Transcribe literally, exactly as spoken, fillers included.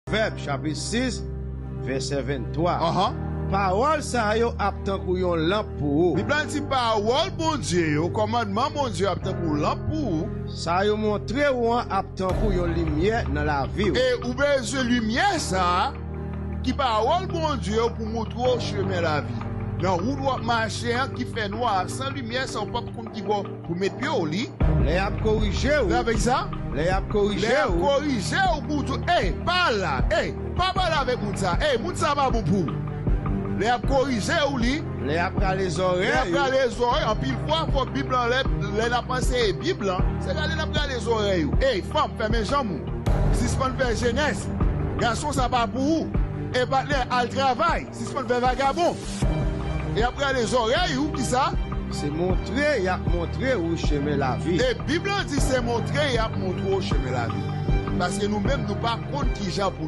Pwovèb, chapit sis, vèsè venntwa. Pawòl sa yo ap tankou yon lanp pou ou. Bib la di pawòl Bondye yo, kòmandman Bondye yo ap tankou lanp pou ou. Sa yo montre w an ap tankou yon limyè nan lavi w. E ou bezwen limyè sa a, ki pawòl Bondye yo pou montre w chemen lavi. Nan wout w ap mache an ki fè nwa, san limyè sa ou p ap konn ki bò pou met pye w li. Lè y ap korije w. Lè y ap korije w. Lè y ap korije w pou di w, ey, pa la, ey, pa pale avèk moun sa, ey, moun sa pa bon pou ou. Lè y ap korije w li. Lè y ap rale zòrèy. Lè y ap rale zòrèy, anpil fwa, fò Bib lan, lè, lè n ap anseye Bib lan, se rale n ap rale zòrèy ou. Ey, fanm, fèmen janm ou. Sispann fè jenès. Gason sa pa pou ou. E patnè, al travay. Sispann fè vagabon. E y ap rale zòrèy ou, kisa? Se montre y ap montre ou chemen lavi. E Bib lan di se montre y ap montre w chemen lavi. Paske nou menm, nou pa konn kijan pou n